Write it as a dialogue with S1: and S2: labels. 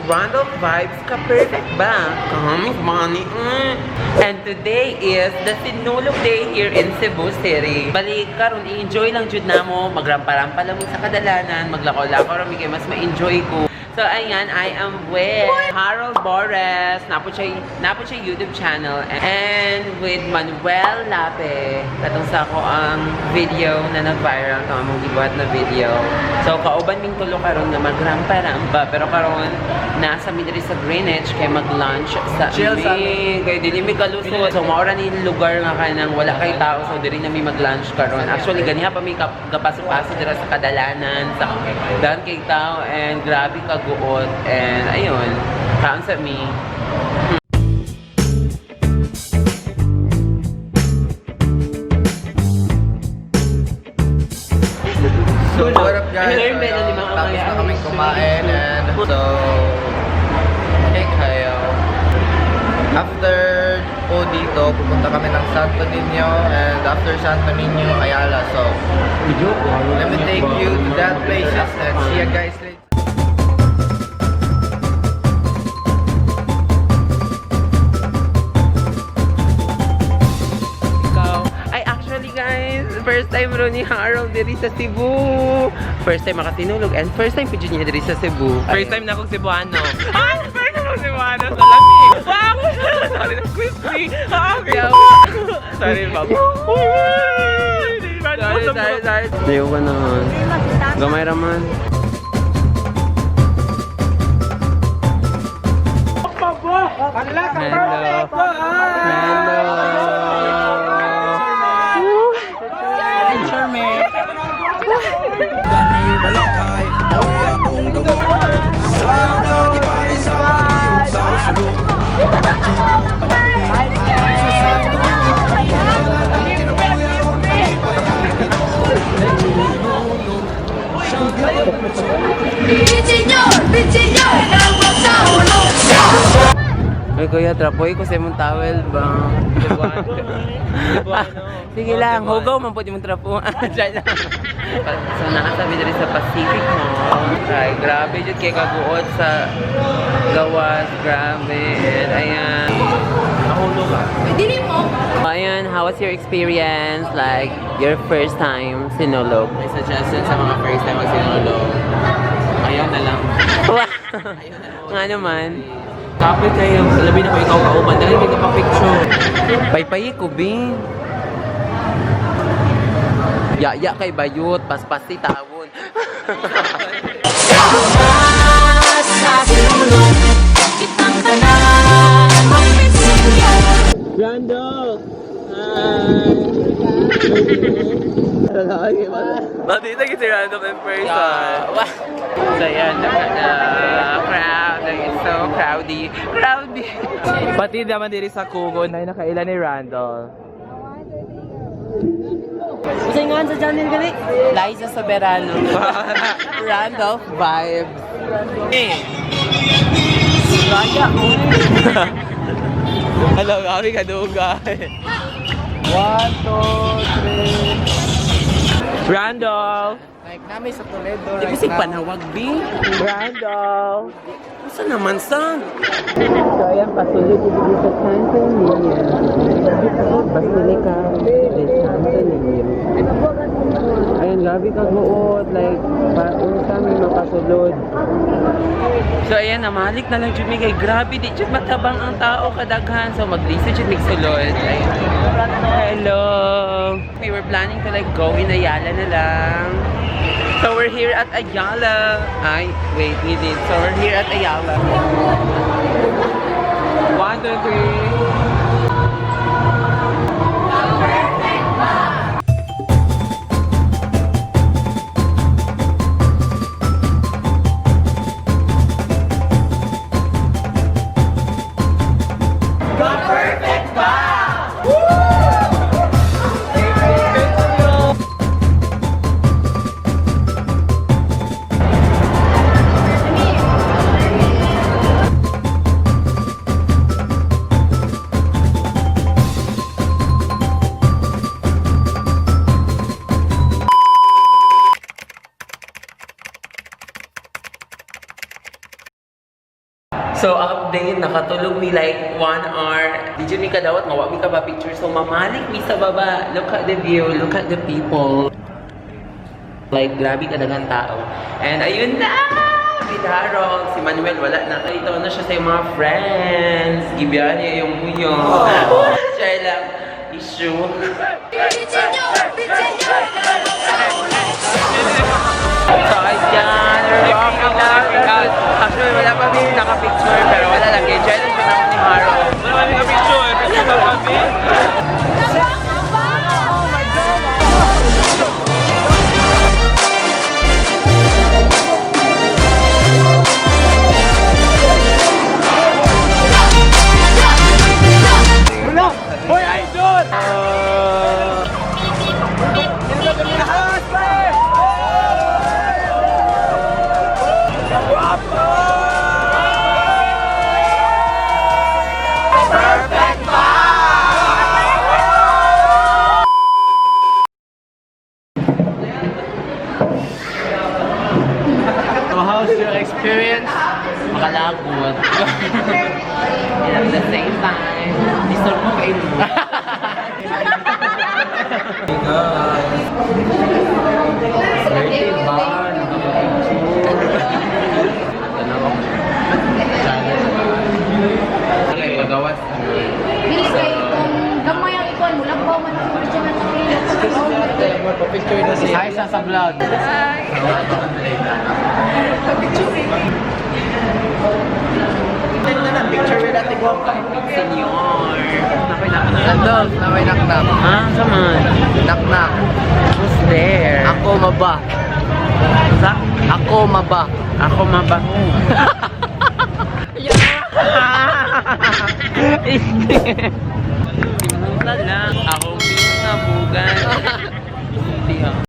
S1: Randolph Vibes. Ka-perfect ba? Kamis money. And today is the Sinulog Day here in Cebu City. Balik karon, i-enjoy lang jud namo, magrampa-rampa lang mo sa kadalanan, maglakaw-lakaw ra mi kay mas ma-enjoy ko. So ayan, I am with Harold Bores, naa po siya YouTube channel, and with Manuel Lape. Katong sa ako ang video na nag-viral, itong among gibuhat na video. So kauban ming tulo karon nga magrampa-rampa, pero karon nasa mi diri sa Greenwich kay mag-lunch sa
S2: Chill sa
S1: mi. Kay dili mi kalusot. So maora ni lugar nga kanang wala kay tao, so diri na mi mag-lunch karon. Actually ganiha pa mi gapaso-paso dira sa kadalanan sa daan kay tao and grabe kaguot and ayun, kaon sa mi.
S2: So, what up, guys?
S1: Ayun, meron
S2: Ayun,
S1: ni mga
S2: tapos na kaming kumain and so, okay kayo. After po dito, pupunta kami ng Santo Niño and after Santo Niño, Ayala. So, let me take you to that places and see you guys later.
S1: Ikaw. Ay, actually guys, first time ro ni Harold diri sa Cebu. First time makasinulog and first time pud niya diri sa Cebu.
S3: First time na akong Cebuano. Ah! First time akong Cebuano sa lamig. Wow! Sorry, quiz me. Ah, okay. Sorry, Bob.
S1: Sorry, sorry, sorry. Layo ka naman. Gamay raman. Hello. Hello.
S4: Señor, agua sa ulo.
S1: Ay, kuya, trapoy ko sa imong towel ba?
S3: Cebuano.
S1: Sige lang, hugaw man po imong trapo. Diyan lang. So, nakasabi diri sa Pacific Mall. Ay, grabe jud kay kaguot sa gawas. Grabe. And ayan.
S3: Nahulog ah.
S4: Dili mo.
S1: Ayan, how was your experience? Like, your first time sinulog?
S3: May suggestion sa mga first time magsinulog. Ayaw na lang.
S1: Nga naman.
S3: Kapit kayo, labi na ko ikaw kauban. Dahil may kapapicture.
S1: Paypayi ko, Bing. Yaya kay bayot, paspasi tawon.
S4: Kitang tanan, Señor.
S1: Randolph!
S3: Nakita kita si Randolph in person.
S1: So yan, look at the crowd. Like, it's so crowdy. Crowdy!
S3: Pati naman diri sa Kugo na nakaila ni Randolph.
S1: Liza Soberano. Randolph vibes.
S3: Eh. Hello, kami kadugay. One, two, three. Randolph!
S2: Like namin sa Toledo
S1: Di ba
S2: right
S1: si
S2: now.
S1: panawag, B?
S3: Randolph!
S1: Asa naman, san? So, ayan, pasulod dito sa Santo Niño. Basilica de Santo Niño. Ayan, grabe kaguot. Like, paunsa may makasulod. So, ayan, namalik na lang jud mi kay grabe di jud matabang ang tao kadaghan. So, maglisa jud mig sulod. Ayan. Hello. We were planning to like go in Ayala na lang. So, we're here at Ayala. Ay, wait, we did. So, we're here at Ayala.
S3: One, two, three.
S1: So, update, nakatulog mi like 1 hour. Di jud mi kadawat nga wa mi ka ba picture. So, mamalik mi sa baba. Look at the view, look at the people. Like, grabe kadaghang tao. And ayun na! Si Harold, si Manuel, wala na. Ito na siya sa iyong mga friends. Gibiyan niya yung muyo. Siya lang. Issue. So, ayan. We're walking na. Actually, wala pa kami nakapicture, pero wala lang. Enjoy lang siya naman ni Harold.
S3: Wala kami ka-picture. Picture lang kami.
S2: So how's your experience?
S1: Makalagod. And at the same time, disturb mo kayo mo. Swerte ba? Nakapag-picture. Okay, pagawas.
S4: Dili kay kung gamay ang ikuan mo, lagbaw man ang original sa
S2: Picture na si Hi sa vlog.
S1: Senyor.
S2: Randolph, na may naknak.
S1: Ah, come on.
S2: Naknak.
S1: Who's there?
S2: Ako maba.
S1: Sa?
S2: Ako maba.
S1: Ako mabango. Pinuta lang. Ako pingabugan. Hindi ah.